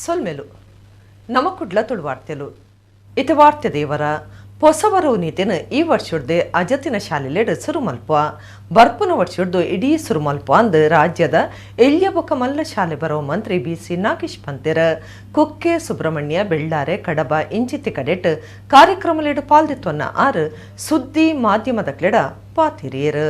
ಸೊಲ್ಮೆಲು ನಮಕುಡ್ಲ ತುಳುವಾರ್ತೆಲು. ಇತ ವಾರ್ತೆ ದೇವರ ಪೊಸವರವು ನೀತಿನ ಈ ವರ್ಷಡ್ದು ಅಜತಿನ ಶಾಲೆಲೆಡ್ ಸುರು ಮಲ್ಪ, ಬರ್ಪುನ ವರ್ಷಡ್ದು ಇಡೀ ಸುರು ಮಲ್ಪ ಅಂದ್ ರಾಜ್ಯದ ಎಲ್ಯ ಬೊಕ ಮಲ್ಲ ಶಾಲೆ ಬರವು ಮಂತ್ರಿ ಬಿ ಸಿ ನಾಗೇಶ್ ಪಂತೆರ್. ಕುಕ್ಕೆ ಸುಬ್ರಹ್ಮಣ್ಯ, ಬೆಳ್ಳಾರೆ, ಕಡಬ ಇಂಚಿತ್ತಿ ಕಡೆಟ್ ಕಾರ್ಯಕ್ರಮಲೆಡ್ ಪಾಲ್ದಿತ್ವನ್ನ ಆರ್ ಸುದ್ದಿ ಮಾಧ್ಯಮದಕ್ಲೆಡ ಪಾತಿರಿಯರು.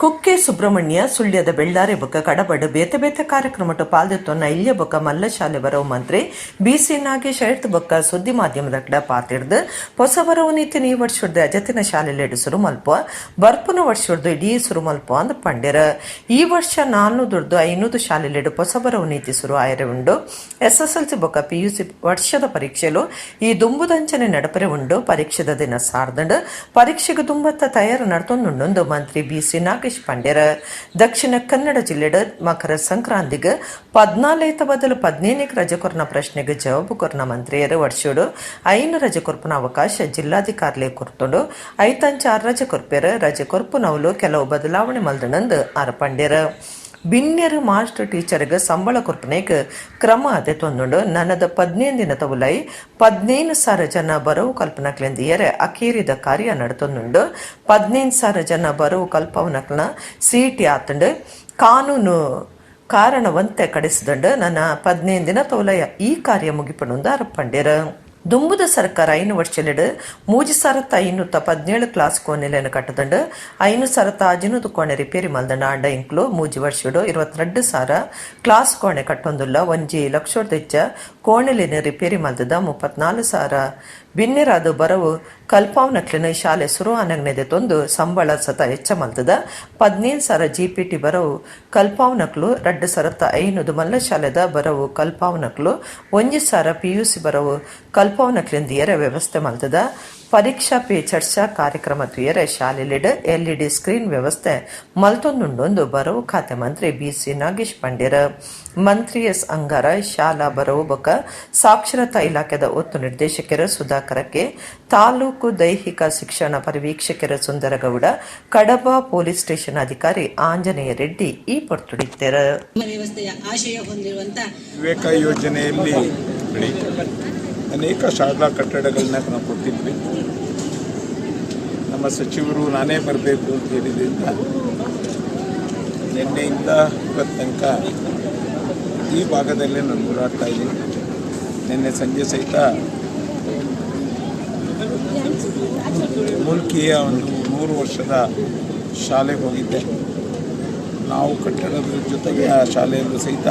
ಕುಕ್ಕೆ ಸುಬ್ರಹ್ಮಣ್ಯ, ಸುಳ್ಯದ ಬೆಳ್ಳಾರೆ ಬೊಕ್ಕ ಕಡಬಡ್ ಬೇತೆ ಬೇತೆ ಕಾರ್ಯಕ್ರಮಟ್ ಪಾಲ್ದಿತ್ತೊನ್ನ ಇಲ್ಯ ಬೊಕ್ಕ ಮಲ್ಲ ಶಾಲೆ ಬರವು ಮಂತ್ರಿ ಬಿ ಸಿ ನಾಗೇಶ್ ಐರ್ತ್ ಬೊಕ್ಕ ಸುದ್ದಿ ಮಾಧ್ಯಮದಕ್ಲ ಪಾತಿರ್ದು, ಪೊಸ ಬರವು ನೀತಿನ ಈ ವರ್ಷದ ಅಜತಿನ ಶಾಲೆಲೆಡ್ ಸುರು ಮಲ್ಪ, ಬರ್ಪುನ ವರ್ಷಡ್ದು ಇಡೀ ಸುರು ಮಲ್ಪ ಅಂದ್ ಪಂಡೆರ್. ಈ ವರ್ಷ 400ರ್ದು 500 ಶಾಲೆಲೆಡ್ ಪೊಸ ಬರವು ನೀತಿ ಸುರು ಆಯರೆ ಉಂಡು. ಎಸ್ಎಸ್ಎಲ್ಸಿ ಬೊಕ್ಕ ಪಿಯುಸಿ ವರ್ಷದ ಪರೀಕ್ಷೆಲು ಈ ದುಂಬುದಂಚನೆ ನಡಪರೆ ಉಂಡು. ಪರೀಕ್ಷೆದ ದಿನ ಸಾರ್ದಂಡ್, ಪರೀಕ್ಷೆಗೆ ದುಂಬತ್ತ ತಯಾರು ನಡತೊಂದುಂಡು ಮಂತ್ರಿ ಬಿ ಸಿ ನಾಗೇಶ್ ಪಂಡೆರ್. ದಕ್ಷಿಣ ಕನ್ನಡ ಜಿಲ್ಲೆಡ್ ಮಕರ ಸಂಕ್ರಾಂತಿಗ್ 14ಐತ ಬದಲು 15ಕ್ಕೆ ರಜೆ ಕೊರ್ನ ಪ್ರಶ್ನೆಗೆ ಜವಾಬು ಕೊರ್ನ ಮಂತ್ರಿಯರು, ವರ್ಷೋಡು ಐನು ರಜೆ ಕೊರ್ಪುನ ಅವಕಾಶ ಜಿಲ್ಲಾಧಿಕಾರಿಲೆ ಕೊರ್ತುಂಡು. ಐತಂಚ ಆರ್ ರಜೆ ಕೊರ್ಪೆರ್. ರಜೆ ಕೊರ್ಪುನವ್ಲು ಕೆಲವು ಬದಲಾವಣೆ ಮಲ್ದಣಂದು ಆರ್ ಪಂಡೆರ್. ಬಿನ್ನೆರು ಮಾಸ್ಟರ್ ಟೀಚರ್ಗೆ ಸಂಬಳ ಕೊರ್ಪುನೇಕ್ ಕ್ರಮ ದೆತೊಂದುಂಡು. ನನದ 15 ದಿನದ ಉಲೈ 15,000 ಜನ ಬರವು ಕಲ್ಪನಕ್ಲೆಂದಿಯರೆ ಅಕೇರಿದ ಕಾರ್ಯ ನಡತೊಂದುಂಡು. 15,000 ಜನ ಬರವು ಕಲ್ಪವನಕ್ಲನ ಸಿಇಟಿ ಆತುಂಡು. ಕಾನೂನು ಕಾರಣವಂತೆ ಕಡಿಸಿದಂಡು. ನನ್ನ 15 ದಿನ ತೋಲಯ ಈ ಕಾರ್ಯ ಮುಗಿಪಣುಂದು ಆರ್ ಪಂಡೆರ್. ದುಂಬುದ ಸರ್ಕಾರ 5 ವರ್ಷಲೆಡ್ 3517 ಕ್ಲಾಸ್ ಕೋಣೆಲೆನ್ ಕಟ್ಟದಂಡು, 5600 ಕೋಣೆ ರಿಪೇರಿ ಮಲ್ದಂಡ. ಆಂಡ ಇಂಕ್ಲು 3 ವರ್ಷಡು 22,000 ಕ್ಲಾಸ್ ಕೋಣೆ ಕಟ್ಟೊಂದುಲ್ಲ. 1 ಲಕ್ಷದ ಕೋಣೆಲೆನ್ ರಿಪೇರಿ ಮಲ್ದದ. 34,000 ಬಿನ್ನೆರಾದ ಬರವು ಕಲ್ಪಾವನಕ್ಲೆನ ಶಾಲೆ ಸುರು ಆನಗ್ನೆದೆ ತೊಂದು ಸಂಬಳ ಸತ ಹೆಚ್ಚ ಮಲ್ತದ. 15,000 ಜಿಪಿಟಿ ಬರವು ಕಲ್ಪಾವನಕ್ಲು, 2500 ಮಲ್ಲ ಶಾಲೆದ ಬರವು ಕಲ್ಪಾವನಕ್ಲು, 1000 ಪಿಯುಸಿ ಬರವು ಕಲ್ಪಾವನಕ್ಲೆಂದಿಯರ ವ್ಯವಸ್ಥೆ ಮಲ್ತದ. ಪರೀಕ್ಷಾ ಪೇ ಚರ್ಚಾ ಕಾರ್ಯಕ್ರಮ ತುಯರೆ ಶಾಲೆಲೆಡ್ ಎಲ್ಇಡಿ ಸ್ಕ್ರೀನ್ ವ್ಯವಸ್ಥೆ ಮಲ್ತೊಂದುಂಡೊಂದು ಬರವು ಖಾತೆ ಮಂತ್ರಿ ಬಿ ಸಿ ನಾಗೇಶ್ ಪಂಡೆರ್. ಮಂತ್ರಿ ಎಸ್ ಅಂಗಾರ, ಶಾಲಾ ಬರವು ಬೊಕ ಸಾಕ್ಷರತಾ ಇಲಾಖೆದ ಒತ್ತು ನಿರ್ದೇಶಕರು ಸುಧಾಕರ ಕೆ, ತಾಲೂಕು ದೈಹಿಕ ಶಿಕ್ಷಣ ಪರಿವೀಕ್ಷಕರು ಸುಂದರಗೌಡ, ಕಡಬ ಪೊಲೀಸ್ ಸ್ಟೇಷನ್ ಅಧಿಕಾರಿ ಆಂಜನೇಯ ರೆಡ್ಡಿ ಈ ಪೊರ್ತುಡಿತ್ತೆರ್. ವ್ಯವಸ್ಥೆಯ ಆಶಯ ಹೊಂದಿರುವಂತ ವಿವೇಕ ಯೋಜನೆಯಲ್ಲಿ ಅನೇಕ ಶಾಲಾ ಕಟ್ಟಡಗಳನ್ನ ನಾವು ಕೊಟ್ಟಿದ್ವಿ. ನಮ್ಮ ಸಚಿವರು ನಾನೇ ಬರಬೇಕು ಅಂತ ಹೇಳಿದ್ರಿಂದ ನಿನ್ನೆಯಿಂದ ಇವತ್ತು ತನಕ ಈ ಭಾಗದಲ್ಲೇ ನಾನು ಓಡಾಡ್ತಾ ಇದ್ದೀನಿ. ನಿನ್ನೆ ಸಂಜೆ ಸಹಿತ ಮುಲ್ಕಿಯ ಒಂದು 100 ವರ್ಷದ ಶಾಲೆಗೆ ಹೋಗಿದ್ದೆ. ನಾವು ಕಟ್ಟಡದ ಜೊತೆಗೆ ಆ ಶಾಲೆಯಲ್ಲೂ ಸಹಿತ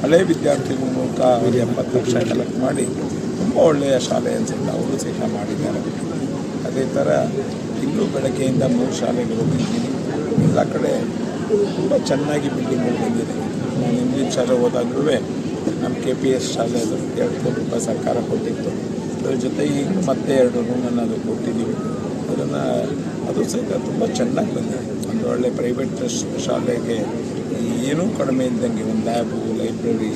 ಹಳೆ ವಿದ್ಯಾರ್ಥಿಗಳ ಮೂಲಕ ಒಂದು 70 ಲಕ್ಷ ಕಲೆಕ್ಟ್ ಮಾಡಿ ತುಂಬ ಒಳ್ಳೆಯ ಶಾಲೆ ಅನ್ಸುತ್ತೆ, ಅವರು ಸಹಿತ ಮಾಡಿದ್ದಾರೆ. ಅದೇ ಥರ ಇಲ್ಲೂ ಬೆಳಗ್ಗೆಯಿಂದ ಮೂರು ಶಾಲೆಗೆ ಹೋಗಿದ್ದೀನಿ. ಎಲ್ಲ ಕಡೆ ತುಂಬ ಚೆನ್ನಾಗಿ ಬಿಲ್ಡಿಂಗ್ಗಳು ಬಂದಿದೆ. ನಾನು ಹಿಂದಿನ ಶಾಲೆ ಹೋದಾಗಲೂ ನಮ್ಮ ಕೆಪಿಎಸ್ ಶಾಲೆ, ಅದು 2 ಕೋಟಿ ರೂಪಾಯಿ ಸರ್ಕಾರ ಕೊಟ್ಟಿತ್ತು. ಅದರ ಜೊತೆ ಈಗ ಮತ್ತೆ ಎರಡು ರೂಮನ್ನು ಅದು ಕೊಟ್ಟಿದ್ದೀವಿ. ಅದನ್ನು ಅದು ಸಹಿತ ತುಂಬ ಚೆನ್ನಾಗಿ ಬಂದಿದೆ. ಒಂದು ಒಳ್ಳೆ ಪ್ರೈವೇಟ್ ಶಾಲೆಗೆ ಏನೂ ಕಡಿಮೆ ಇದ್ದಂಗೆ ಒಂದು ಲ್ಯಾಬು, ಲೈಬ್ರರಿ,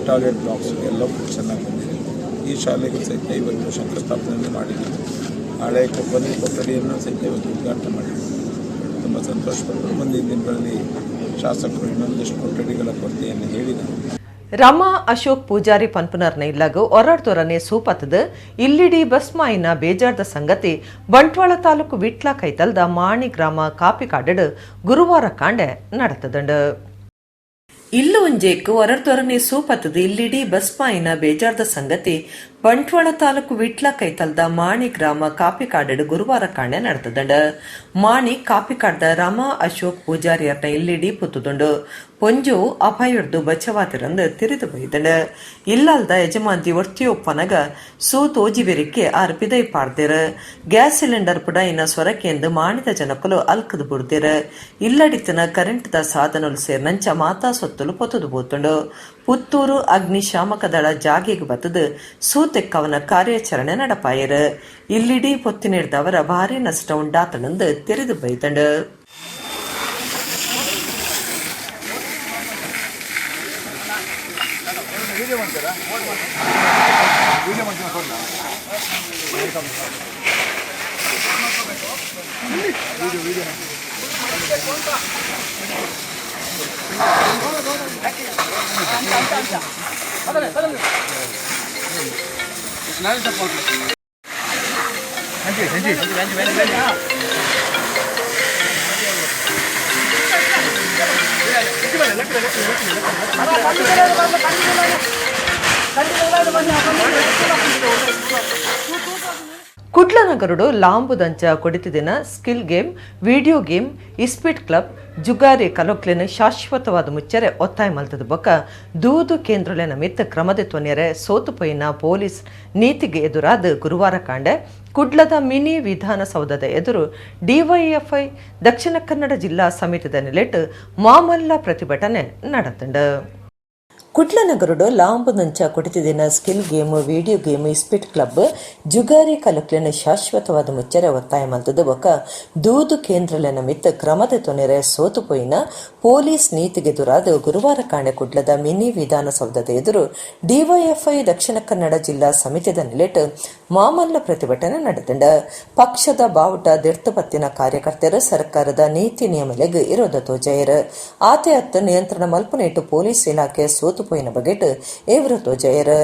ಟಾಯ್ಲೆಟ್ ಬ್ಲಾಕ್ಸ್ ಎಲ್ಲವೂ ಚೆನ್ನಾಗಿ ಬಂದಿದೆ. ಈ ಶಾಲೆಗೂ ಸಹಿತ ಇವತ್ತು ಶಂಕುಸ್ಥಾಪನೆ ಮಾಡಿದ್ದೀವಿ. ಹಳೆ ಒಂದು ಕೊಠಡಿಯನ್ನು ಸಹಿತ ಇವತ್ತು ಉದ್ಘಾಟನೆ ಮಾಡಿದ್ದೀವಿ. ತುಂಬ ಸಂತೋಷಪಟ್ಟರು. ಮುಂದಿನ ದಿನಗಳಲ್ಲಿ ಶಾಸಕರು ಇನ್ನೊಂದಿಷ್ಟು ಕೊಠಡಿಗಳ ಕೊರತೆಯನ್ನು ಹೇಳಿದ್ದಾರೆ. ರಮಾ ಅಶೋಕ್ ಪೂಜಾರಿ ಪನ್ಪುನರ್ನ ಇಲ್ಲಗ್ ಒರಡ್ದೊರನೆ ಸೂಪತ್ತದ ಇಲ್ಲಿಡೀ ಬಸ್ಮಾಯಿನ ಬೇಜಾರ್ದ ಸಂಗತಿ ಬಂಟ್ವಾಳ ತಾಲೂಕು ವಿಟ್ಲ ಕೈತಲ್ದ ಮಾಣಿ ಗ್ರಾಮ ಕಾಪಿಕಾಡಡ್ ಗುರುವಾರ ಕಾಂಡೆ ನಡತದಂಡು. ಇಲ್ಲು ಒಂಜೇಕ್ ಒರಡ್ದೊರನೆ ಸೂಪತ್ತದ ಇಲ್ಲಿಡೀ ಬಸ್ಮಾಯಿನ ಬೇಜಾರ್ದ ಸಂಗತಿ ಬಂಟ್ವಾಳ ತಾಲೂಕು ವಿಟ್ಲ ಕೈತಲ್ದ ಮಾಣಿ ಗ್ರಾಮ ಕಾಪಿಕಾಡಡ್ ಗುರುವಾರ ಕಾಂಡೆ ನಡತದಂಡ. ಮಾಣಿ ಕಾಪಿಕಾಡ್ದ ರಮಾ ಅಶೋಕ್ ಪೂಜಾರಿಯರ್ನ ಇಲ್ಲಿಡೀ ಪುತ್ತುದುಂಡು. ಪೊಂಜು ಅಪಾಯೊಡ್ದು ಬಚ್ಚವಾತಿರಂದು ತಿರಿದು ಬೈದಂಡ. ಇಲ್ಲಲ್ದ ಯಜಮಾನ್ತಿ ಒರ್ತಿಯೊಪ್ಪನಗ ಸೂ ತೋಜಿ ಬೆರಿಕೆ ಆರ್ ಪಿದೈ ಪಾಡ್ದೆರ್. ಗ್ಯಾಸ್ ಸಿಲಿಂಡರ್ ಪುಡಾಯಿನ ಸೊರಕೆಂದು ಮಾಣಿದ ಜನಕುಲು ಅಲ್ಕದು ಬುಡ್ದೆರ್. ಇಲ್ಲಡಿತ್ತನ ಕರೆಂಟ್ ದ ಸಾಧನಲು ಸೇರ್ನಂಚ ಮಾತಾ ಸೊತ್ತುಲು ಪೊತ್ತುದು ಪೋತುಂಡು. ಪುತ್ತೂರು ಅಗ್ನಿಶಾಮಕ ದಳ ಜಾಗೆಗೆ ಬತ್ತದು ಸೂತೆಕ್ಕವನ ಕಾರ್ಯಾಚರಣೆ ನಡಪಾಯರು. ಇಲ್ಲಿಡೀ ಪೊತ್ತಿನಿಡ್ದವರ ಭಾರಿ ನಷ್ಟ ಉಂಡಾತನಂದು ತೆರೆದು ಬೈದಂಡು. ಕುಡ್ಲ ನಗರುಡು ಲಾಂಬುದಂಚ ಕೊಡಿತಿದಿನ ಸ್ಕಿಲ್ ಗೇಮ್, ವಿಡಿಯೋ ಗೇಮ್, ಇಸ್ಪಿಟ್ ಕ್ಲಬ್, ಜುಗಾರಿ ಕಲೊಕ್ಲೆನ್ ಶಾಶ್ವತವಾದ ಮುಚ್ಚರೆ ಒತ್ತಾಯ ಮಲ್ತದ ಬೊಕ್ಕ ದೂದು ಕೇಂದ್ರಲೆನ ಮಿತ್ತ ಕ್ರಮದ ತೊನ್ಯರೆ ಸೋತುಪೋಯಿನ ಪೊಲೀಸ್ ನೀತಿಗೆ ಎದುರಾದ ಗುರುವಾರ ಕಾಂಡೆ ಕುಡ್ಲದ ಮಿನಿ ವಿಧಾನಸೌಧದ ಎದುರು ಡಿವೈಎಫ್ಐ ದಕ್ಷಿಣ ಕನ್ನಡ ಜಿಲ್ಲಾ ಸಮಿತಿದ ನೆಲೆಟ್ ಮಾಮಲ್ಲ ಪ್ರತಿಭಟನೆ ನಡೆತಂಡು. ಕುಡ್ಲನಗರುಡು ಲಾಂಬುದಂಚ ಕೊಡಿತಿದಿನ ಸ್ಕಿಲ್ ಗೇಮ್, ವಿಡಿಯೋ ಗೇಮ್, ಇಸ್ಪಿಟ್ ಕ್ಲಬ್, ಜುಗಾರಿ ಕಲಕ್ಲೆನ ಶಾಶ್ವತವಾದ ಮುಚ್ಚರೆ ಒತ್ತಾಯ ಮಲ್ತದ ಬೊಕ್ಕ ದೂದು ಕೇಂದ್ರಲೆನ ಮಿತ್ತ ಕ್ರಮದ ತೊನೆರೆ ಸೋತುಪೋಯಿನ ಪೊಲೀಸ್ ನೀತಿಗೆ ದುರಾದ ಗುರುವಾರ ಕಾಣೆ ಕುಡ್ಲದ ಮಿನಿ ವಿಧಾನಸೌಧದ ಎದುರು ಡಿವೈಎಫ್ಐ ದಕ್ಷಿಣ ಕನ್ನಡ ಜಿಲ್ಲಾ ಸಮಿತಿದ ನೆಲೆಟ್ ಮಾಮಲ್ಲ ಪ್ರತಿಭಟನೆ ನಡೆದಂಡ. ಪಕ್ಷದ ಬಾವುಟ ದಿರ್ತಪತ್ತಿನ ಕಾರ್ಯಕರ್ತರು ಸರ್ಕಾರದ ನೀತಿ ನಿಯಮಲೆಗ್ ಇರೋದ ತೋಜಾಯರ್. ಆತೆ ಅತ್ತ ನಿಯಂತ್ರಣ ಮಲ್ಪುನೇಟು ಪೊಲೀಸ್ ಇಲಾಖೆ ಸೋತುಪೋಯಿನ ಬಗೆಟ್ ಏವ್ರ ತೋಜಾಯರ್.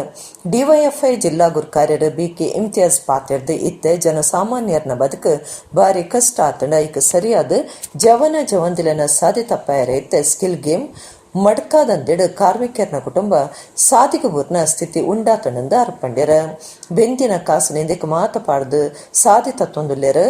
ಡಿವೈಎಫ್ಐ ಜಿಲ್ಲಾ ಗುರ್ಕಾರ್ಯರು ಬಿಕೆ ಇಮ್ತಿಯಾಜ್ ಪಾತೆರ್ದು, ಇತ್ತೆ ಜನಸಾಮಾನ್ಯರ್ನ ಬದುಕು ಬಾರಿ ಕಷ್ಟ ಆತಂಡ. ಐಕ್ ಸರಿಯಾದ ಜವನ ಜವಂದಿಲನ ಸಾದಿ ತಪ್ಪಾಯರ ಇತ್ತೆ ಸ್ಕಿಲ್ ಗೇಮ್ ಮಡ್ಕಾದಂದೆಡು ಕಾರ್ಮಿಕರ್ನ ಕುಟುಂಬ ಸಾದಿಗಬೂರ್ನ ಸ್ಥಿತಿ ಉಂಡಾತಣಂದ ಅರ್ಪಂಡ್ಯರ. ಬೆಂದಿನ ಕಾಸು ನಿಂದಕ್ಕೆ ಮಾತ ಪಾಡ್ದು ಸಾದಿ ತತ್ತೊಂದುಲ್ಲೆರ್.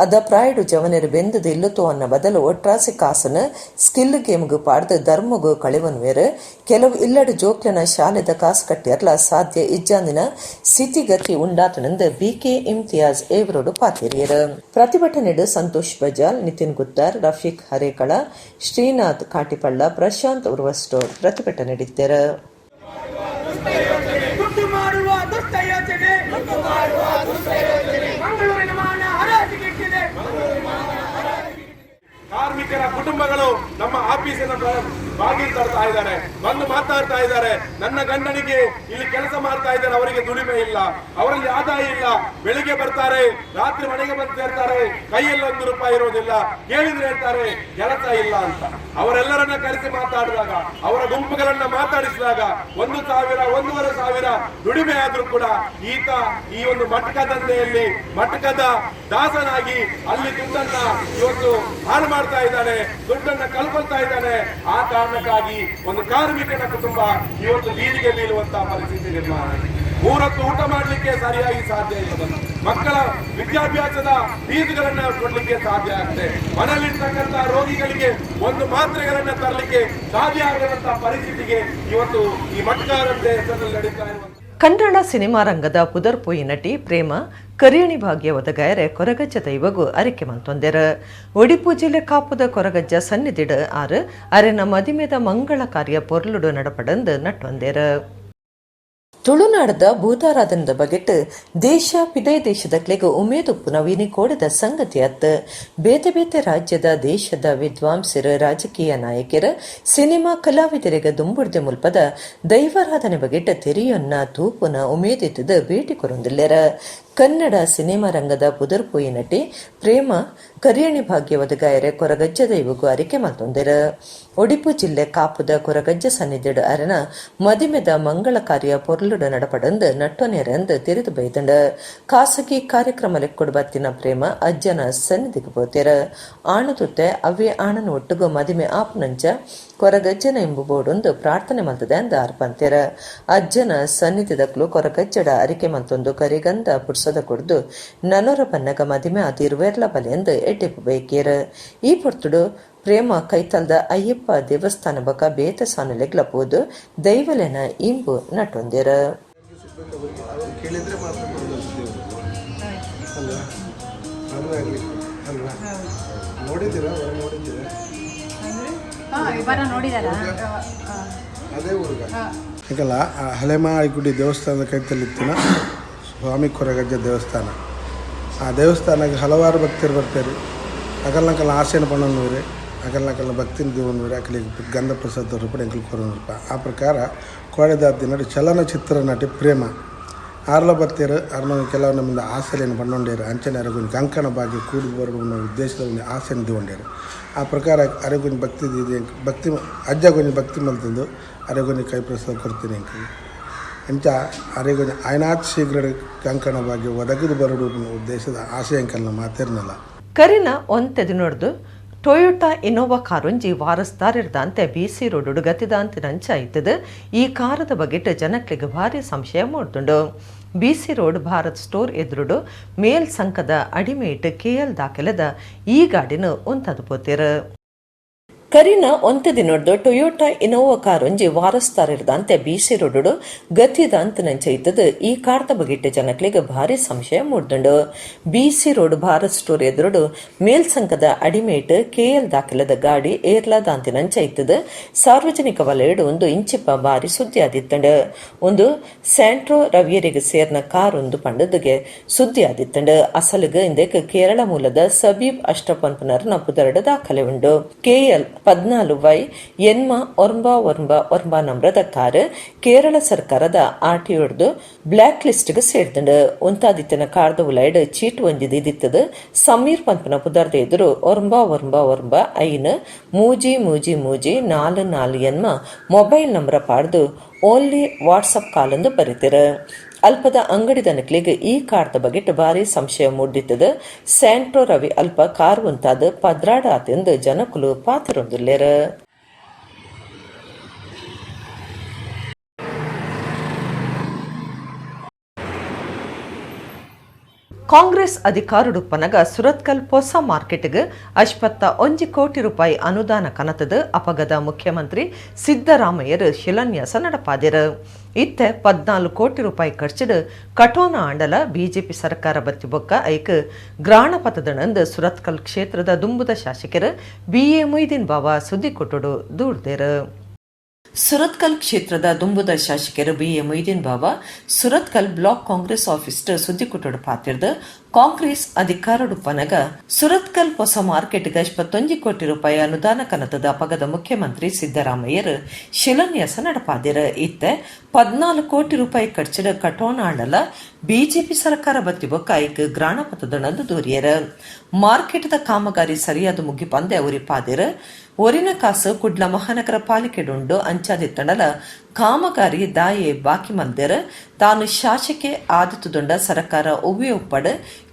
ಅದ ಪ್ರಾಯಡು ಜವನೆರು ಬೆಂದದ ಇಲ್ಲುತೋ ಅನ್ನ ಬದಲು ಒಟ್ರಾಸಿ ಕಾಸನ ಸ್ಕಿಲ್ ಗೇಮ್ಗ್ ಪಾಡ್ದು ಧರ್ಮಗು ಕಳೆವನ್ವೇರು. ಕೆಲವು ಇಲ್ಲಡು ಜೋಕ್ಲೆನ ಶಾಲೆದ ಕಾಸು ಕಟ್ಟಿಯರ್ಲ ಸಾಧ್ಯ ಇಜ್ಜಾಂದಿನ ಸ್ಥಿತಿಗತಿ ಉಂಡಾತಣಂದ ಬಿಕೆ ಇಮ್ತಿಯಾಜ್ ಏವರೋಡು ಪಾತೆರಿಯರು. ಪ್ರತಿಭಟನೆಡು ಸಂತೋಷ್ ಬಜಾಲ್, ನಿತಿನ್ ಗುತ್ತಾರ್, ರಫೀಕ್ ಹರೇಕಳ, ಶ್ರೀನಾಥ್ ಕಾಟಿಪಳ್ಳ, ಪ್ರಶಾಂತ್ ಉರ್ವಸ್ಟೋರ್ ಪ್ರತಿಭಟನೆ ನಡೆದಿದ್ದರು. ದುಡ್ಡು ಮಾಡುವ ದುಷ್ಟ ಯೋಜನೆ ಮಂಗಳೂರಿನ ಮಾನ ಹರಾಜಿಗಿಟ್ಟಿದೆ. ಕಾರ್ಮಿಕರ ಕುಟುಂಬಗಳು ನಮ್ಮ ಆಫೀಸಿನ ಬಾಗಿಲು ತರ್ತಾ ಇದ್ದಾರೆ, ಬಂದು ಮಾತಾಡ್ತಾ ಇದ್ದಾರೆ. ನನ್ನ ಗಂಡನಿಗೆ ಇಲ್ಲಿ ಕೆಲಸ ಮಾಡ್ತಾ ಇದ್ದಾರೆ, ಅವರಿಗೆ ದುಡಿಮೆ ಇಲ್ಲ, ಅವರಲ್ಲಿ ಆದಾಯ ಇಲ್ಲ. ಬೆಳಿಗ್ಗೆ ಬರ್ತಾರೆ, ರಾತ್ರಿ ಮನೆಗೆ ಬಂದು ಸೇರ್ತಾರೆ, ಕೈಯಲ್ಲಿ 1 ರೂಪಾಯಿ ಇರೋದಿಲ್ಲ. ಕೇಳಿದ್ರೆ ಹೇಳ್ತಾರೆ ಕೆಲಸ ಇಲ್ಲ ಅಂತ. ಅವರೆಲ್ಲರನ್ನ ಕರೆಸಿ ಮಾತಾಡಿದಾಗ, ಅವರ ಗುಂಪುಗಳನ್ನ ಮಾತಾಡಿಸಿದಾಗ, 1,000, 1,500 ದುಡಿಮೆ ಆದ್ರೂ ಕೂಡ ಈತ ಈ ಒಂದು ಮಟ್ಕ ದಂಧೆಯಲ್ಲಿ ಮಟ್ಕದ ದಾಸನಾಗಿ ಅಲ್ಲಿ ದುಡ್ಡನ್ನ ಇವತ್ತು ಹಾಳು ಮಾಡ್ತಾ ಇದ್ದಾನೆ, ದುಡ್ಡನ್ನ ಕಳ್ಕೊಳ್ತಾ ಇದ್ದಾನೆ. ಆ ಕಾರಣಕ್ಕಾಗಿ ಒಂದು ಕಾರ್ಮಿಕನ ಕುಟುಂಬ ಇವತ್ತು ಬೀದಿಗೆ ಬೀಳುವಂತಹ ಪರಿಸ್ಥಿತಿ ನಿರ್ಮಾಣ ಆಗಿದೆ. ಮೂರೊತ್ತು ಊಟ ಮಾಡಲಿಕ್ಕೆ ಸರಿಯಾಗಿ ಸಾಧ್ಯ ಇಲ್ಲ. ಮಕ್ಕಳ ವಿದ್ಯಾಭ್ಯಾಸದ ಫೀಸ್ಗಳನ್ನ ಕೊಡ್ಲಿಕ್ಕೆ ಸಾಧ್ಯ ಆಗದೆ, ಮನೆಯಲ್ಲಿರ್ತಕ್ಕಂಥ ರೋಗಿಗಳಿಗೆ ಒಂದು ಮಾತ್ರೆಗಳನ್ನ ತರಲಿಕ್ಕೆ ಸಾಧ್ಯ ಆಗದಂತಹ ಪರಿಸ್ಥಿತಿಗೆ ಇವತ್ತು ಈ ಮಟ್ಕಾರಂತೆ ಹೆಸರಲ್ಲಿ ನಡೀತಾ ಇರುವಂತ ಕನ್ನಡ ಸಿನಿಮಾ ರಂಗದ ಪುದರ್ಪೋಯಿ ನಟಿ ಪ್ರೇಮ ಕರಿಯಣಿ ಭಾಗ್ಯ ಒದಗಾಯರೆ ಕೊರಗಜ್ಜ ದೈವಗು ಅರಿಕೆ ಮಲ್ತೊಂದೆರ. ಒಡಿಪು ಜಿಲ್ಲೆ ಕಾಪುದ ಕೊರಗಜ್ಜ ಸನ್ನಿಧಿಡ್ ಆರು ಅರೆನ ಮದಿಮೆದ ಮಂಗಳ ಕಾರ್ಯ ಪೊರ್ಲುಡು ನಡಪಡಂದು ನಟ್ಟೊಂದೆರ. ತುಳುನಾಡದ ಭೂತಾರಾಧನದ ಬಗೆಟ್ ದೇಶ ಪಿದೈ ದೇಶದಕ್ಲೆಗ್ ಉಮೇದುಪ್ಪುನ ವಿನಿಕೋಡದ ಸಂಗತಿ ಅತ್. ಬೇತೆ ಬೇತೆ ರಾಜ್ಯದ, ದೇಶದ ವಿದ್ವಾಂಸರು, ರಾಜಕೀಯ ನಾಯಕರು, ಸಿನಿಮಾ ಕಲಾವಿದರಿಗೆ ದುಂಬುಡ್ದೆ ಮುಲ್ಪದ ದೈವಾರಾಧನೆ ಬಗೆಟ್ ತೆರಿಯೊನ್ನ ತೂಪುನ ಉಮೇದಿತ್ತದ ಭೇಟಿ ಕೊರೊಂದಿಲ್ಲೆರ. ಕನ್ನಡ ಸಿನಿಮಾ ರಂಗದ ಪುದರ್ಪೋಯಿ ನಟಿ ಪ್ರೇಮ ಕರಿಯಣಿ ಭಾಗ್ಯ ಒದಗಾಯರೆ ಕೊರಗಜ್ಜ ದೈವಗು ಅರಿಕೆ ಮಲ್ತೊಂದೆರ. ಒಡಿಪು ಜಿಲ್ಲೆ ಕಾಪುದ ಕೊರಗಜ್ಜ ಸನ್ನಿಧಿಡ್ ಅರೆನ ಮದಿಮೆದ ಮಂಗಳ ಕಾರ್ಯ ಪೊರ್ಲುಡು ನಡಪಡಂದು ನಟ್ಟೊನೆರೆಂದು ತೆರೆದು ಬೈದಂಡ. ಖಾಸಗಿ ಕಾರ್ಯಕ್ರಮ ಲೆಕ್ಕೊಡು ಬತ್ತಿನ ಪ್ರೇಮ ಅಜ್ಜನ ಸನ್ನಿಧಿಗೆ ಪೋತೆರ. ಆಣು ತುತ್ತೆ ಅವ್ವೆ ಆಣನ ಒಟ್ಟುಗು ಮದಿಮೆ ಆಪುನಂಚ ಕೊರಗಜ್ಜನ ಎಂಬು ಬೋಡೊಂದು ಪ್ರಾರ್ಥನೆ ಮಲ್ತದೆ ಅಂದ ಅರ್ಪಂತೆರ. ಅಜ್ಜನ ಸನ್ನಿಧಿದಕ್ಲು ಕೊರಗಜ್ಜಡ ಅರಿಕೆ ಮಲ್ತೊಂದು ಕರಿಗಂಧ ಪುಡ್ಸದ ಕೊಡ್ದು ನನೊರ ಬನ್ನಗ ಮದಿಮೆ ಆದಿರುವೆರ್ಲ ಬಲೆ ಎಂದು ಎಡ್ಡೆಪ್ಪು ಬೈಕೇರ. ಈ ಪೊರ್ತುಡು ಪ್ರೇಮ ಕೈತಲ್ದ ಅಯ್ಯಪ್ಪ ದೇವಸ್ಥಾನ ಬಕ ಬೇತ ಸಾನುಲೆಗ್ಲ ಪೋದು ದೈವಲೆನ ಇಂಬು ನಟೊಂದೆರ. ಕೇಳಿದ್ರೆ ಮಾತ್ರ ಕೊಡೋದು ದೇವರು ಅಲ್ವಾ? ಮದುವೆ ಆಗಲಿಕ್ಕೆ ಅಲ್ವಾ? ನೋಡಿದ್ದೀರಾ? ವರ ನೋಡಿದ್ದೀರಾ? ವರ ನೋಡಿದಾರ. ಅದೇ ಹುಡುಗ. ಈಗಲ್ಲ ಹಳೆಮಾಯಿಗುಡಿ ದೇವಸ್ಥಾನದ ಕೈತಲ್ಲಿತ್ತಿನ ಸ್ವಾಮಿ ಕೊರಗಜ್ಜ ದೇವಸ್ಥಾನ. ಆ ದೇವಸ್ಥಾನಕ್ಕೆ ಹಲವಾರು ಭಕ್ತರು ಬರ್ತಾರೆ. ಅಗಲ್ನಕಲ್ನ ಆಸೆನ ಪಣ್ಣನೂರು, ಅಗಲ್ನಕಲ್ನ ಭಕ್ತಿನ ದೇವನೂರು, ಅಕಲಿಗೆ ಗಂಧ ಪ್ರಸಾದ ರೂಪ ಎಂಕಲ್ ಕೊರನೂರಪ್ಪ. ಆ ಪ್ರಕಾರ ಕೋಡೆದಾದ ದಿನ ಚಲನಚಿತ್ರ ನಟಿ ಪ್ರೇಮ ಆರ್ಲ ಬತ್ತೇರು ಅರ್ನ ಕೆಲವು ನಮ್ಮಿಂದ ಆಸೆಯನ್ನು ಪಂಡೊಂಡೇರು ಅಂಚನೆ ಅರಗೊಂದು ಕಂಕಣ ಬಾಗಿ ಕೂಡಿ ಬರುವ ಉದ್ದೇಶದ ಒಂದು ಆಸೆಯನ್ನು ದಿಗೊಂಡೇರು. ಆ ಪ್ರಕಾರ ಅರೆಗೊಂದು ಭಕ್ತಿ ಭಕ್ತಿ ಅಜ್ಜಗೊಂದು ಭಕ್ತಿ ಮಲ್ತಂದು ಅರೆಗೊಂದು ಕೈ ಪ್ರಸಾದ ಕೊಡ್ತೀನಿ ಅಂಕ ಅಂಚ ಅರೆಗೊಂದು ಆಯ್ನಾಥ್ ಶೀಘ್ರ ಕಂಕಣ ಬಾಗಿ ಒದಗದು ಬರಡು ಉದ್ದೇಶದ ಆಸೆ ಅಂಕಲ್ನ ಮಾತೇರ್ನಲ್ಲ. ಕರಿನ ಒಂತೆದು ನೋಡ್ದು ಟೊಯೋಟಾ ಇನ್ನೋವಾ ಕಾರೊಂಜಿ ವಾರಸ್ದಾರಿರ್ದಂತೆ ಬಿಸಿ ರೋಡ್ ಗತಿದಾಂತೆ ನಂಚ ಇತ್ತದು. ಈ ಕಾರದ ಬಗೆಟ್ ಜನಕ್ಲೆಗ್ ಭಾರಿ ಸಂಶಯ ಮೂಡ್ದುಂಡು. ಬಿಸಿ ರೋಡ್ ಭಾರತ್ ಸ್ಟೋರ್ ಎದುರುಡು ಮೇಲ್ ಸಂಕದ ಅಡಿಮೇಟ್ ಕೆಎಲ್ ದಾಖಲೆದ ಈ ಗಾಡಿನ ಒಂತದು ಪೋತಿರು. ಕರಿನ ಒಂತೆ ದಿನೊಡ್ದು ಟೊಯೋಟಾ ಇನೋವಾ ಕಾರೊಂಜಿ ವಾರಸ್ದಾರಿರ್ದಂತೆ ಬಿಸಿ ರೋಡು ಗತಿದಾಂತ ನಂಚ ಇತ್ತದು. ಈ ಕಾರ್ದ ಬಗೆಟ್ ಜನಕ್ಲೆಗ್ ಭಾರಿ ಸಂಶಯ ಮೂಡ್ದುಂಡು. ಬಿಸಿ ರೋಡ್ ಭಾರತ್ ಸ್ಟೋರ್ ಎದುರುಡು ಮೇಲ್ಸಂಕದ ಅಡಿಮೇಟ್ ಕೆಎಲ್ ದಾಖಲದ ಗಾಡಿ ಏರ್ಲಾದಾಂತಿ ನಂಚ ಇತ್ತದು. ಸಾರ್ವಜನಿಕ ವಲಯಡು ಒಂದು ಇಂಚಿಪ ಭಾರಿ ಸುದ್ದಿ ಆದಿತ್ತಂಡು. ಒಂದು ಸ್ಯಾಂಟ್ರೋ ರವಿಯರಿಗೆ ಸೇರ್ನ ಕಾರ್ ಒಂದು ಪಂಡದುಗೆ ಸುದ್ದಿ ಆದಿತ್ತಂಡು. ಅಸಲಿಗೆ ಇಂದಕ್ಕೆ ಕೇರಳ ಮೂಲದ ಸಬೀಬ್ ಅಷ್ಟಪನ್ಪನರ್ನ ಪುದರಡು ದಾಖಲೆ ಉಂಡು. ಕೆಎಲ್ 14 ವೈ ಎನ್ಮ ಒರ್ಂಬ ಒರ್ಂಬ ಒರ್ಂಬ ನಂಬ್ರದ ಕಾರ್ ಕೇರಳ ಸರ್ಕಾರದ ಆರ್ಟಿಒಡ್ದು ಬ್ಲ್ಯಾಕ್ ಲಿಸ್ಟ್ ಗೆ ಸೇರ್ದುಂಡು. ಒಂತಾದಿತ್ತಿನ ಕಾರ್ದ ಉಲೈಡ್ ಚೀಟ್ ಒಂಜಿದ್ ಇದಿತ್ತದು. ಸಮೀರ್ ಪನ್ಪುನ ಪುದರ್ದ ಎದುರು ಒರ್ಂಬ ಒರ್ಂಬ ಒರ್ಂಬ ಐನ್ ಮೂಜಿ ಮೂಜಿ ಮೂಜಿ ನಾಲ್ ನಾಲ್ ಎನ್ಮ ಮೊಬೈಲ್ ನಂಬರ ಪಾಡ್ದು ಓನ್ಲಿ ವಾಟ್ಸಪ್ ಕಾಲಂದು ಬರೀತಿರು. ಅಲ್ಪದ ಅಂಗಡಿ ದನಕ್ಲೆಗ್ ಈ ಕಾರ್ದ ಬಗೆಟ್ ಭಾರಿ ಸಂಶಯ ಮೂಡಿತ್ತದು. ಸ್ಯಾಂಟ್ರೋ ರವಿ ಅಲ್ಪ ಕಾರ್ ಉಂತಾದ ಪದ್ರಾಡ ಆತೆಂದು ಜನಕುಲು ಪಾತಿರೊಂದುಲ್ಲೆರ್. ಕಾಂಗ್ರೆಸ್ ಅಧಿಕಾರುಡುಪ್ಪನಗ ಸುರತ್ಕಲ್ ಪೊಸ ಮಾರ್ಕೆಟ್ಗೆ 51 ಕೋಟಿ ರೂಪಾಯಿ ಅನುದಾನ ಕನತದ ಅಪಗದ ಮುಖ್ಯಮಂತ್ರಿ ಸಿದ್ದರಾಮಯ್ಯರು ಶಿಲಾನ್ಯಾಸ ನಡಪಾದಿರು. ಇತ್ತೆ 14 ಕೋಟಿ ರೂಪಾಯಿ ಖರ್ಚಿಡು ಕಟೋನ ಆಂಡಲ ಬಿಜೆಪಿ ಸರ್ಕಾರ ಬತ್ತಿ ಬೊಕ್ಕ ಐಕ್ ಗ್ರಾಣ ಪತದಣಂದು ಸುರತ್ಕಲ್ ಕ್ಷೇತ್ರದ ದುಂಬುದ ಶಾಸಕರು ಬಿ.ಎ. ಮೊಯ್ದೀನ್ ಬಾವಾ ಸುದ್ದಿ ಕೊಟ್ಟುಡು ದೂಡ್ದೇರು. ಸುರತ್ಕಲ್ ಕ್ಷೇತ್ರದ ದುಂಬುದ ಶಾಸಕರು B A. Moideen Bava Surathkal block Congress office ಸುದ್ದಿ ಕೊಟ್ಟುಡು ಪಾತಿರ್ದು ಕಾಂಗ್ರೆಸ್ ಅಧಿಕಾರಡುಪ್ಪನಗ ಸುರತ್ಕಲ್ ಹೊಸ ಮಾರ್ಕೆಟ್ಗೆ 51 ಕೋಟಿ ರೂಪಾಯಿ ಅನುದಾನ ಕನತದ ಅಪಗದ ಮುಖ್ಯಮಂತ್ರಿ ಸಿದ್ದರಾಮಯ್ಯರು ಶಿಲಾನ್ಯಾಸ ನಡಪಾದಿರ. ಇತ್ತೆ 14 ಕೋಟಿ ರೂಪಾಯಿ ಖರ್ಚಿಡ ಕಟೋಣ ಆಂಡಲ ಬಿಜೆಪಿ ಸರ್ಕಾರ ಬತ್ತಿ ಬೊಕ್ಕ ಐಕ್ ಗ್ರಾಣ ಪತದಣಂದು ದೂರಿಯರ. ಮಾರ್ಕೆಟ್ದ ಕಾಮಗಾರಿ ಸರಿಯಾದ ಮುಗಿಪಂದೆ ಉರಿಪಾದಿರ. ಒರಿನ ಕಾಸು ಕುಡ್ಲ ಮಹಾನಗರ ಪಾಲಿಕೆಡುಂಡು. ಅಂಚಾದಿತ್ತಂಡಲ ಕಾಮಗಾರಿ ದಾಯೆ ಬಾಕಿ ಮಲ್ದೆರ್. ತಾನು ಶಾಸಕೆ ಆದಿತ್ತುದುಂಡ ಸರ್ಕಾರ ಒವ್ವೆ ಉಪ್ಪಡ್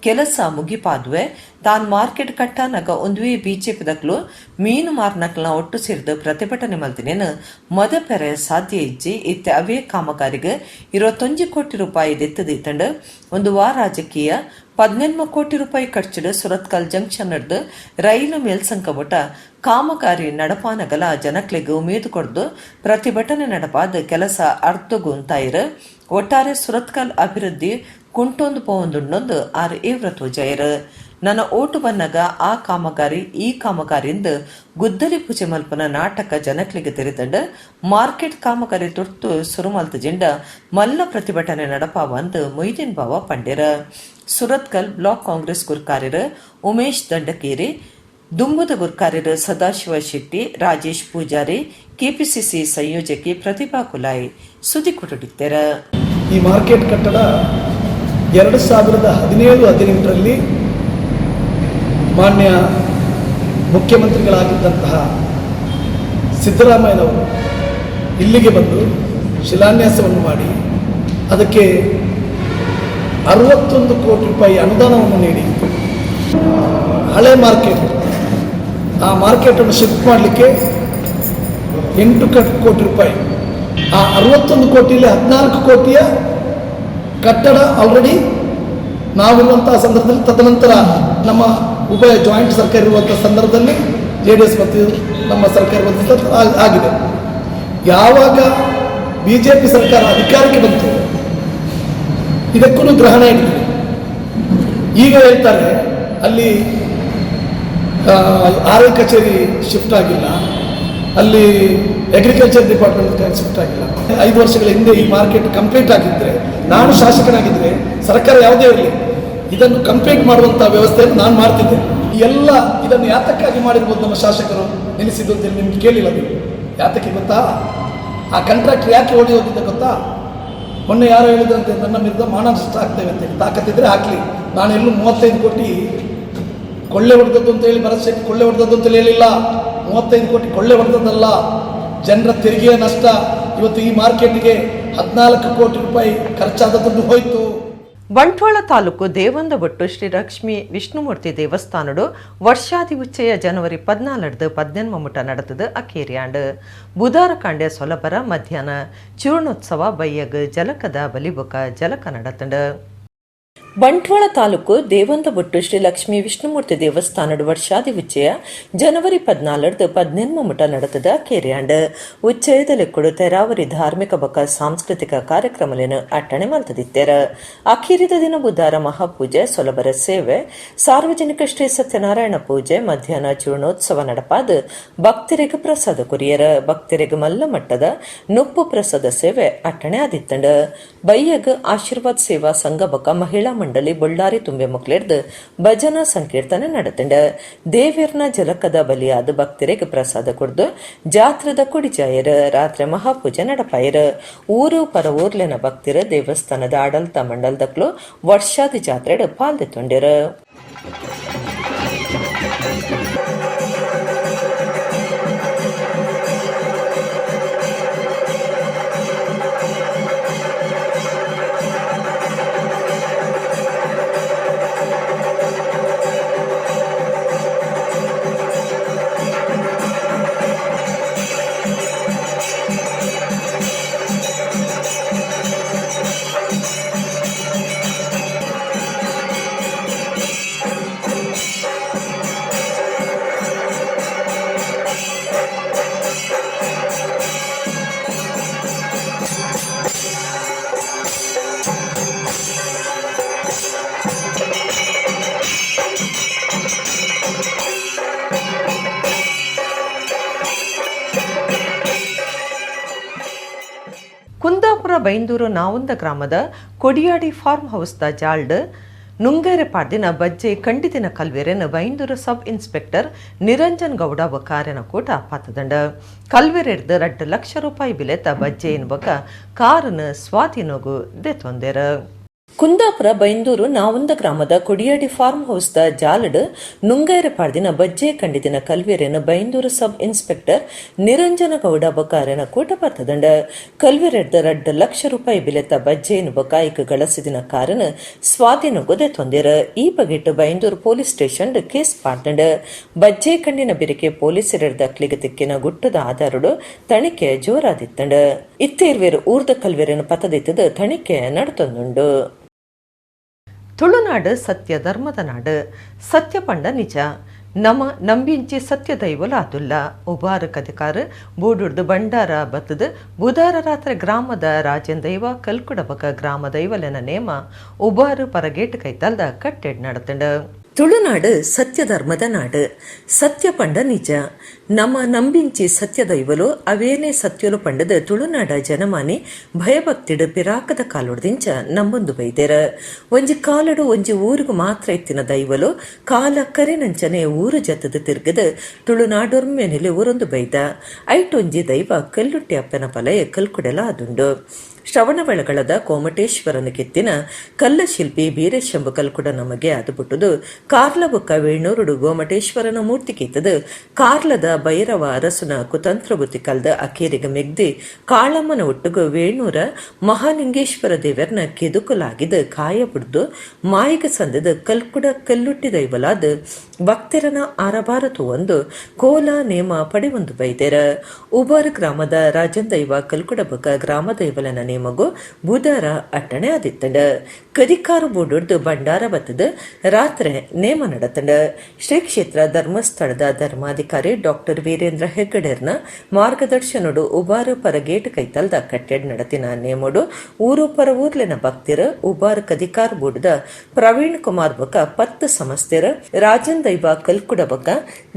ಕೆಲಸ ಮುಗಿಪಾದುವೆ. ತಾನು ಮಾರ್ಕೆಟ್ ಕಟ್ಟಾನಗ ಒಂದುವೇ ಬಿಜೆಪಿ ದಕ್ಲು ಮೀನು ಮಾರ್ನಕ್ಲ ಒಟ್ಟು ಸೇರಿದು ಪ್ರತಿಭಟನೆ ಮಲ್ದಿನೇನು ಮದ ಪೆರೆ ಸಾಧ್ಯ ಇಜ್ಜಿ. ಇತ್ತೆ ಅವೇ ಕಾಮಗಾರಿಗೆ 21 ಕೋಟಿ ರೂಪಾಯಿ ದೆತ್ತದಿತ್ತಂಡು ಒಂದು ವಾರ ರಾಜಕೀಯ. 18 ಕೋಟಿ ರೂಪಾಯಿ ಖರ್ಚಿಡು ಸುರತ್ಕಲ್ ಜಂಕ್ಷನ್ ನಡ್ದು ರೈಲು ಮೇಲ್ಸಂಕಬೊಟ ಕಾಮಗಾರಿ ನಡಪಾನಗಲ ಜನಕ್ಲೆಗ್ ಉಮೇದು ಕೊಡ್ದು ಪ್ರತಿಭಟನೆ ನಡಪಾದ ಕೆಲಸ ಅರ್ಧಗುಂತಾಯಿರು. ಒಟ್ಟಾರೆ ಸುರತ್ಕಲ್ ಅಭಿವೃದ್ಧಿ ಕುಂಟೊಂದು ಪೋವೊಂದುಂಡೊಂದು ಆರ್ ಏವ್ರ ತೋಜಾಯರು. ನನ್ನ ಓಟು ಬನ್ನಗ ಆ ಕಾಮಗಾರಿ ಈ ಕಾಮಗಾರಿಯಿಂದ ಗುದ್ದಲಿ ಪೂಜೆ ಮಲ್ಪನ ನಾಟಕ ಜನಕ್ಲೆಗ್ ತೆರೆದಂಡ. ಮಾರ್ಕೆಟ್ ಕಾಮಗಾರಿ ತುರ್ತು ಸುರುಮಲ್ತ ಜಿಂಡ ಮಲ್ಲ ಪ್ರತಿಭಟನೆ ನಡಪಾವಂದು ಮೊಯ್ದೀನ್ ಬಾವ ಪಂಡೆರ. ಸುರತ್ಕಲ್ ಬ್ಲಾಕ್ ಕಾಂಗ್ರೆಸ್ ಗುರ್ಕಾರ್ಯರು ಉಮೇಶ್ ದಂಡಕೇರಿ, ದುಂಬುದ ಗುರ್ಕಾರ್ಯರು ಸದಾಶಿವ ಶೆಟ್ಟಿ, ರಾಜೇಶ್ ಪೂಜಾರಿ, ಕೆಪಿಸಿಸಿ ಸಂಯೋಜಕಿ ಪ್ರತಿಭಾ ಕುಲಾಯಿ ಸುದ್ದಿ ಕೊಟ್ಟಿದ್ದಾರೆ. ಈ ಮಾರ್ಕೆಟ್ ಕಟ್ಟಡ 2017-18ರಲ್ಲಿ ಮಾನ್ಯ ಮುಖ್ಯಮಂತ್ರಿಗಳಾಗಿದ್ದಂತಹ ಸಿದ್ದರಾಮಯ್ಯನವರು ಇಲ್ಲಿಗೆ ಬಂದು ಶಿಲಾನ್ಯಾಸವನ್ನು ಮಾಡಿ ಅದಕ್ಕೆ 61 ಕೋಟಿ ರೂಪಾಯಿ ಅನುದಾನವನ್ನು ನೀಡಿ ಹಳೆ ಮಾರ್ಕೆಟ್, ಆ ಮಾರ್ಕೆಟನ್ನು ಶಿಫ್ಟ್ ಮಾಡಲಿಕ್ಕೆ 8 ಕೋಟಿ ರೂಪಾಯಿ. ಆ 61 ಕೋಟಿಯಲ್ಲಿ 14 ಕೋಟಿಯ ಕಟ್ಟಡ ಆಲ್ರೆಡಿ ನಾವಿರುವಂತಹ ಸಂದರ್ಭದಲ್ಲಿ, ತದನಂತರ ನಮ್ಮ ಉಭಯ ಜಾಯಿಂಟ್ ಸರ್ಕಾರ ಇರುವಂಥ ಸಂದರ್ಭದಲ್ಲಿ ಜೆಡಿಎಸ್ ಮತ್ತು ನಮ್ಮ ಸರ್ಕಾರ ಬಂದ ಆಗಿದೆ. ಯಾವಾಗ ಬಿಜೆಪಿ ಸರ್ಕಾರ ಅಧಿಕಾರಕ್ಕೆ ಬಂತು, ಇದಕ್ಕೂ ಗ್ರಹಣ ಹಿಡಿದಿದೆ. ಈಗ ಹೇಳ್ತಾರೆ ಅಲ್ಲಿ ಆರ್ I ಕಚೇರಿ ಶಿಫ್ಟ್ ಆಗಿಲ್ಲ, ಅಲ್ಲಿ agriculture department shift ಆಗಿಲ್ಲ. 5 ವರ್ಷಗಳ ಹಿಂದೆ ಈ ಮಾರ್ಕೆಟ್ ಕಂಪ್ಲೀಟ್ ಆಗಿದ್ದರೆ, ನಾನು ಶಾಸಕನಾಗಿದ್ದರೆ, ಸರ್ಕಾರ ಯಾವುದೇ ಇರಲಿ, ಇದನ್ನು ಕಂಪ್ಲೀಟ್ ಮಾಡುವಂಥ ವ್ಯವಸ್ಥೆಯನ್ನು ನಾನು ಮಾಡ್ತಿದ್ದೆ. ಎಲ್ಲ ಇದನ್ನು ಯಾತಕ್ಕಾಗಿ ಮಾಡಿರ್ಬೋದು ನಮ್ಮ ಶಾಸಕರು ನಿಲ್ಲಿಸಿದ್ದು ಅಂತೇಳಿ ನಿಮ್ಗೆ ಕೇಳಿಲ್ಲ ನೀವು. ಯಾತಕ್ಕೆ ಗೊತ್ತಾ? ಆ ಕಾಂಟ್ರಾಕ್ಟರ್ ಯಾಕೆ ಓಡಿ ಹೋಗಿದ್ದ ಗೊತ್ತಾ? ಮೊನ್ನೆ ಯಾರೋ ಹೇಳಿದ್ರಂತೆ ನನ್ನ ವಿರುದ್ಧ ಮಾನನಷ್ಟ ಆಗ್ತೇವೆ ಅಂತೇಳಿ. ತಾಕತ್ತಿದ್ರೆ ಹಾಕಲಿ. ನಾನು ಎಲ್ಲೂ 35 ಕೋಟಿ ಕೊಳ್ಳೆ ಹೊಡೆದದ್ದು ಅಂತೇಳಿ, ಭರತ್ ಶೆಟ್ಟಿ ಕೊಳ್ಳೆ ಹೊಡೆದದ್ದು ಅಂತೇಳಿ ಹೇಳಿಲ್ಲ. 35 ಕೋಟಿ ಕೊಳ್ಳೆ ಹೊಡೆದದ್ದಲ್ಲ, ಜನರ ತೆರಿಗೆಯ ನಷ್ಟ. ಇವತ್ತು ಈ ಮಾರ್ಕೆಟ್ಗೆ 14 ಕೋಟಿ ರೂಪಾಯಿ ಖರ್ಚಾದ ದುಡ್ಡು ಹೋಯಿತು. ಬಂಟ್ವಾಳ ತಾಲೂಕು ದೇವಂದಬೊಟ್ಟು ಶ್ರೀ ಲಕ್ಷ್ಮೀ ವಿಷ್ಣುಮೂರ್ತಿ ದೇವಸ್ಥಾನಡು ವರ್ಷಾದಿ ಉಚ್ಚಯ ಜನವರಿ 14 18 ಮುಟ ನಡೆತದು ಅಕೇರಿಯಾಂಡ್. ಬುಧಾರ ಕಾಂಡೆ ಸೊಲಬರ, ಮಧ್ಯಾಹ್ನ ಚೂರ್ಣೋತ್ಸವ, ಬಯ್ಯಗ್ ಜಲಕದ ಬಲಿಬುಕ ಜಲಕ ನಡತಂಡು. ಬಂಟ್ವಾಳ ತಾಲೂಕು ದೇವಂದಬೊಟ್ಟು ಶ್ರೀ ಲಕ್ಷ್ಮೀ ವಿಷ್ಣುಮೂರ್ತಿ ದೇವಸ್ಥಾನದ ವರ್ಷಾದಿ ಉಚ್ಚಯ ಜನವರಿ 14 18 ಮುಟ ನಡೆತದ ಕೇರಿಯಾಂಡ್. ಉಚ್ಚಯದ ಲೆಕ್ಕಡು ತೆರಾವರಿ ಧಾರ್ಮಿಕ ಬೊಕ ಸಾಂಸ್ಕೃತಿಕ ಕಾರ್ಯಕ್ರಮಲೇನು ಅಟ್ಟಣೆ ಮಲ್ತದಿತ್ತೇರ. ಅಖೀರಿದ ದಿನ ಬುಧಾರ ಮಹಾಪೂಜೆ, ಸೊಲಬರ ಸೇವೆ, ಸಾರ್ವಜನಿಕ ಶ್ರೀ ಸತ್ಯನಾರಾಯಣ ಪೂಜೆ, ಮಧ್ಯಾಹ್ನ ಚೂರ್ಣೋತ್ಸವ ನಡಪಾದ ಭಕ್ತರಿಗೆ ಪ್ರಸಾದ ಕೊರಿಯರ. ಭಕ್ತರಿಗೆ ಮಲ್ಲ ಮಟ್ಟದ ನುಪ್ಪು ಪ್ರಸಾದ ಸೇವೆ ಅಟ್ಟಣೆ ಆದಿತ್ತಂಡ. ಬಯ್ಯಗ್ ಆಶೀರ್ವಾದ್ ಸೇವಾ ಸಂಘ ಬೊಕ ಮಹಿಳಾ ಮಂಡಳಿ ಬೊಳ್ಳಾರಿ ತುಂಬೆ ಮೊಕ್ಲೆರ್ದು ಭಜನಾ ಸಂಕೀರ್ತನೆ ನಡತಂಡ. ದೇವೆರ್ನ ಜಲಕದ ಬಲಿಯಾದ ಭಕ್ತರಿಗೆ ಪ್ರಸಾದ ಕೊಡ್ದು ಜಾತ್ರದ ಕುಡಿಜಾಯರ್. ರಾತ್ರಿ ಮಹಾಪೂಜೆ ನಡಪಾಯರ್. ಊರು ಪರ ಊರ್ಲೆನ ಭಕ್ತರ, ದೇವಸ್ಥಾನದ ಆಡಳಿತ ಮಂಡಲದಕ್ಲು ವರ್ಷಾದಿ ಜಾತ್ರೆಡ್ ಪಾಲ್ದೆತ್ತೊಂಡೆರ್. ಕುಂದಾಪುರ ಬೈಂದೂರು ನಾವುಂದ ಗ್ರಾಮದ ಕೊಡಿಯಾಡಿ ಫಾರ್ಮ್ ಹೌಸ್ದ ಜಾಲ್ಡ್ ನುಂಗೇರೆ ಪಾಡ್ದಿನ ಬಜ್ಜೆ ಕಂಡಿದಿನ ಕಲ್ವೆರೆನ್ ಬೈಂದೂರು ಸಬ್ ಇನ್ಸ್ಪೆಕ್ಟರ್ ನಿರಂಜನ್ ಗೌಡ ಬಕಾರೆನ ಕೂಟ ಪಾತದಂಡ. ಕಲ್ವೆರೆರ್ದ್ 2 ಲಕ್ಷ ರೂಪಾಯಿ ಬಿಲೆತ ಬಜ್ಜೆಯಿನ ಬೊಕ ಕಾರನ್ ಸ್ವಾಧೀನೊಗು ದೆತೊಂದೆರ್. ಕುಂದಾಪುರ ಬೈಂದೂರು ನಾವುಂದ ಗ್ರಾಮದ ಕೊಡಿಯಾಡಿ ಫಾರ್ಮ್ ಹೌಸ್ದ ಜಾಲಡ್ ನುಂಗೈರೆ ಪಾಡ್ದಿನ ಬಜ್ಜೆ ಕಂಡಿದಿನ ಕಲ್ವೆರೆನ್ ಬೈಂದೂರು ಸಬ್ ಇನ್ಸ್ಪೆಕ್ಟರ್ ನಿರಂಜನ ಗೌಡ ಬೊಕಾರೆನ ಕೂಟ ಪತ್ತದಂಡ. ಕಲ್ವೆರೆರ್ದ್ 2 ಲಕ್ಷ ರೂಪಾಯಿ ಬಿಲೆತ ಬಜ್ಜೆಯನ್ನು ಬೊಕಾಯಿಕ್ ಗಳಸಿದಿನ ಕಾರನ್ ಸ್ವಾಧೀನೊಗು ದೆತೊಂದೆರ್. ಈ ಬಗೆಟ್ ಬೈಂದೂರು ಪೊಲೀಸ್ ಸ್ಟೇಷನ್ ಕೇಸ್ ಪಾಡ್ದಂಡ. ಬಜ್ಜೆ ಕಂಡಿನ ಬೆರಿಕೆ ಪೊಲೀಸರೆರ್ದ್ ಅಕ್ಲಿಗೆ ತಿಕ್ಕಿನ ಗುಟ್ಟದ ಆಧಾರಡು ತನಿಖೆ ಜೋರಾದಿತ್ತಂಡ. ಇತ್ತೇರ್ವೇರು ಊರ್ದ ಕಲ್ವೆರೆನ್ ಪತದಿತ್ತದ ತನಿಖೆ ನಡತೊಂದುಂಡು. ತುಳುನಾಡು ಸತ್ಯ ಧರ್ಮದ ನಾಡು. ಸತ್ಯ ಪಂಡ ನಿಜ. ನಮ ನಂಬಿಂಚಿ ಸತ್ಯ ದೈವಲ ಆದುಲ್ಲ. ಉಬಾರು ಕದಿಕಾರು ಬೂಡುಡ್ದು ಬಂಡಾರ ಬತ್ತದು ಬುಧಾರ ರಾತ್ರಿ ಗ್ರಾಮದ ರಾಜನ್ ದೈವ ಕಲ್ಕುಡಬಕ ಗ್ರಾಮ ದೈವಲೆನ ನೇಮ ಉಬಾರು ಪರಗೇಟ್ ಕೈತಲ್ದ ಕಟ್ಟೆಡ್ ನಡತಂಡ. ತುಳುನಾಡು ಸತ್ಯ ಧರ್ಮದ ನಾಡು. ಸತ್ಯ ಪಂಡ ನಿಜ. ನಮ್ಮ ನಂಬಿಂಚಿ ಸತ್ಯ ದೈವಲು ಅವೇನೆ ಸತ್ಯಲು ಪಂಡದ ತುಳುನಾಡ ಜನಮಾನಿ ಭಯಭಕ್ತಿಡು ಪಿರಾಕದ ಕಾಲುಡ್ದಿಂಚ ನಂಬೊಂದು ಬೈದೆರ. ಒಂಜಿ ಕಾಲಡು ಒಂಜಿ ಊರಿಗೂ ಮಾತ್ರ ಇತ್ತಿನ ದೈವಲು ಕಾಲ ಕರೆನಂಚನೆ ಊರು ಜತ್ತದ ತಿರ್ಗದ ತುಳುನಾಡೊರ್ಮೆನೆಲೆ ಊರೊಂದು ಬೈದ. ಐಟೊಂಜಿ ದೈವ ಕಲ್ಲುಟ್ಟಿ ಅಪ್ಪನ ಪಲಯ ಕಲ್ಕುಡೆಲ ಅದುಂಡು. ಶ್ರವಣಬೆಳಗೊಳದ ಕೋಮಟೇಶ್ವರನ ಕೆತ್ತಿನ ಕಲ್ಲಶಿಲ್ಪಿ ಬೀರೇಶಂಬ ಕಲ್ಕುಡ ನಮಗೆ ಅದು ಪುಟ್ಟುದು ಕಾರ್ಲ ಬೊಕ್ಕ ವೇಣೂರುಡು ಗೋಮಟೇಶ್ವರನ ಮೂರ್ತಿ ಕೆತ್ತದು ಕಾರ್ಲದ ಭೈರವ ಅರಸುನ ಕುತಂತ್ರ ಬುತ್ತಿ ಕಲ್ದ ಅಕೇರಿಗ ಮೆಗ್ದಿ ಕಾಳಮ್ಮನ ಒಟ್ಟುಗು ವೇಣೂರ ಮಹಾಲಿಂಗೇಶ್ವರ ದೇವರ್ನ ಕೆದುಕುಲಾಗಿದ ಕಾಯ ಬಿಡ್ದು ಮಾಯಿಗ ಸಂದದ ಕಲ್ಕುಡ ಕಲ್ಲುಟ್ಟಿ ದೈವಲಾದ ಭಕ್ತರನ ಆರಬಾರ ಒಂದು ಕೋಲ ನೇಮ ಪಡೆವೊಂದು ಬೈದೆರ. ಉಬಾರ್ ಗ್ರಾಮದ ರಾಜನ್ ದೈವ ಕಲ್ಕುಡ ಬೊಕ ಗ್ರಾಮ ದೈವಲನ ನೇಮಗು ಬುಧಾರ ಅಟ್ಟಣೆ ಆದಿತ್ತಂಡ. ಕದಿಕಾರು ಬೂಡುಡ್ದು ಬಂಡಾರ ಬತ್ತದ ರಾತ್ರಿ ನೇಮ ನಡತಂಡ. ಶ್ರೀ ಕ್ಷೇತ್ರ ಧರ್ಮಸ್ಥಳದ ಧರ್ಮಾಧಿಕಾರಿ ಡಾಕ್ಟರ್ ವೀರೇಂದ್ರ ಹೆಗ್ಗಡೆರ್ನ ಮಾರ್ಗದರ್ಶನಡು ಉಬಾರು ಪರಗೇಟ್ ಕೈತಲ್ದ ಕಟ್ಟೆಡ್ ನಡತಿನ ನೇಮಡು ಊರು ಪರ ಊರ್ಲೆನ ಭಕ್ತಿರ, ಉಬಾರ್ ಕದಿಕಾರ್ ಬೂಡುದ ಪ್ರವೀಣ್ ಕುಮಾರ್ ಬೊಕ 10 ಸಮಸ್ತೆರ್ ರಾಜನ್ ದೈವ ಕಲ್ಕುಡ ಬೊಕ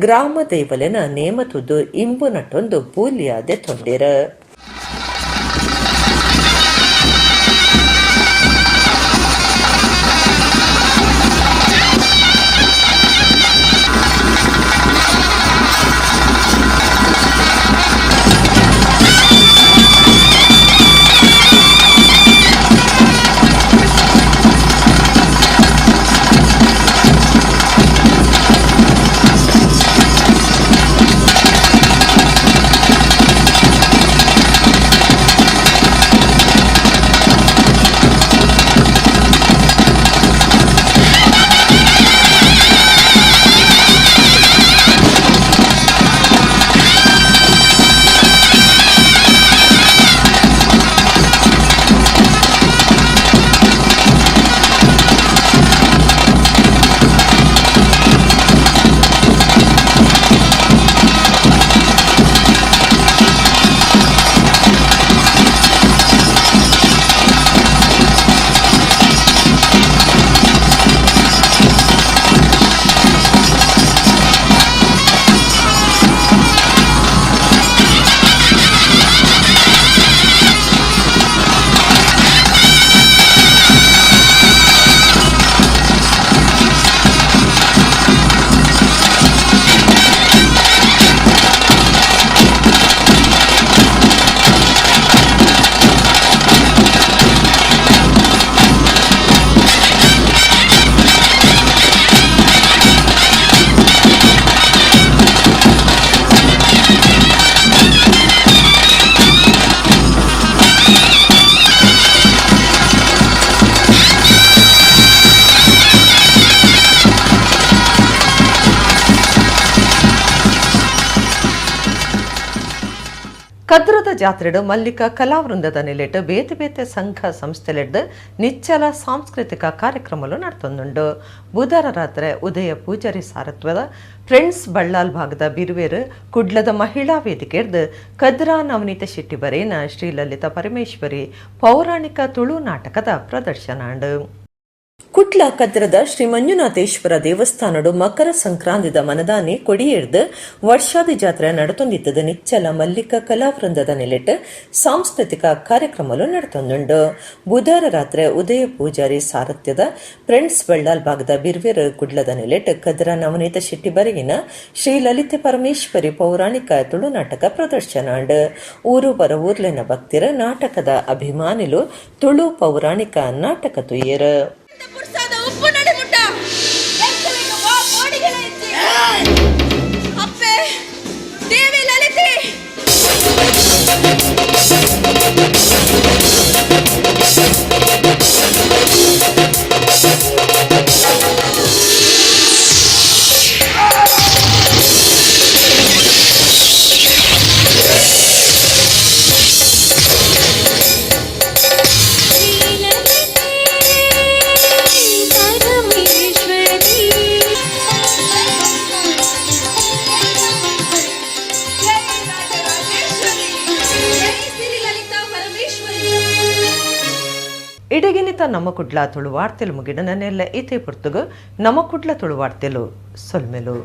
ಗ್ರಾಮ ದೈವಲೆನ ನೇಮ ತುದ್ದು ಇಂಬು ನಟ್ಟೊಂದು ಬೂಲಿಯ ದೆತ್ತೊಂಡೆರ್. ಕದ್ರದ ಜಾತ್ರೆಡ್ ಮಲ್ಲಿಕ ಕಲಾವೃಂದದ ನಿಲೆಟ್ ಬೇತೆ ಬೇತೆ ಸಂಘ ಸಂಸ್ಥೆಲೆಡ್ ನಿಚ್ಚಲ ಸಾಂಸ್ಕೃತಿಕ ಕಾರ್ಯಕ್ರಮಲು ನಡತೊಂದುಂಡು. ಬುಧಾರ ರಾತ್ರೆ ಉದಯ ಪೂಜಾರಿ ಸಾರತ್ವದ ಫ್ರೆಂಡ್ಸ್ ಬಳ್ಳಾಲ್ ಭಾಗದ ಬಿರುವೇರು ಕುಡ್ಲದ ಮಹಿಳಾ ವೇದಿಕೆರ್ದ್ ಕದ್ರಾ ನವನೀತ ಶೆಟ್ಟಿ ಬರೇನ ಶ್ರೀಲಲಿತಾ ಪರಮೇಶ್ವರಿ ಪೌರಾಣಿಕ ತುಳು ನಾಟಕದ ಪ್ರದರ್ಶನ. ಕುಟ್ಲ ಕದ್ರದ ಶ್ರೀ ಮಂಜುನಾಥೇಶ್ವರ ದೇವಸ್ಥಾನಡು ಮಕರ ಸಂಕ್ರಾಂತಿದ ಮನದಾನಿ ಕೊಡಿಯೇರ್ದ್ ವರ್ಷಾದಿ ಜಾತ್ರೆ ನಡತೊಂದಿತ್ತದ ನಿಚ್ಚಲ ಮಲ್ಲಿಕ ಕಲಾವೃಂದದ ನೆಲೆಟ್ ಸಾಂಸ್ಕೃತಿಕ ಕಾರ್ಯಕ್ರಮಲು ನಡತೊಂದುಂಡು. ಬುಧಾರ ರಾತ್ರೆ ಉದಯ ಪೂಜಾರಿ ಸಾರಥ್ಯದ ಫ್ರೆಂಡ್ಸ್ ಬಳ್ಳಾಲ್ ಭಾಗದ ಬಿರ್ವೆರ್ ಕುಡ್ಲದ ನೆಲೆಟ್ ಕದ್ರ ನವನೀತ ಶೆಟ್ಟಿ ಬರೆಗಿನ ಶ್ರೀ ಲಲಿತ ಪರಮೇಶ್ವರಿ ಪೌರಾಣಿಕ ತುಳು ನಾಟಕ ಪ್ರದರ್ಶನ. ಊರು ಬರ ಊರ್ಲೆನ ಭಕ್ತಿರ, ನಾಟಕದ ಅಭಿಮಾನಿಲು ತುಳು ಪೌರಾಣಿಕ ನಾಟಕ ತುಯ್ಯರ್. ಉಪ್ಪು ನಡೆ ಮುಟ್ಟ ವಾ ಕೋಡಿಗಳ ಇಜ್ಜಿ. ಅಪ್ಪೆ ದೇವಿ ಲಲಿತೆ. ಜೈ ರಾಜರಾಜೇಶ್ವರಿ, ಜೈ ಸಿರಿ ಲಲಿತಾ ಪರಮೇಶ್ವರಿ. ಇಡಗಿನಿತ ನಮ್ಮ ಕುಡ್ಲ ತುಳು ವಾರ್ತೆಲು ಮುಗಿಡ. ನನ್ನೆಲ್ಲ ಇತೇ ಪುರ್ತುಗು ನಮ್ಮ ಕುಡ್ಲ ತುಳು ವಾರ್ತೆಲು. ಸೊಲ್ಮೆಲು.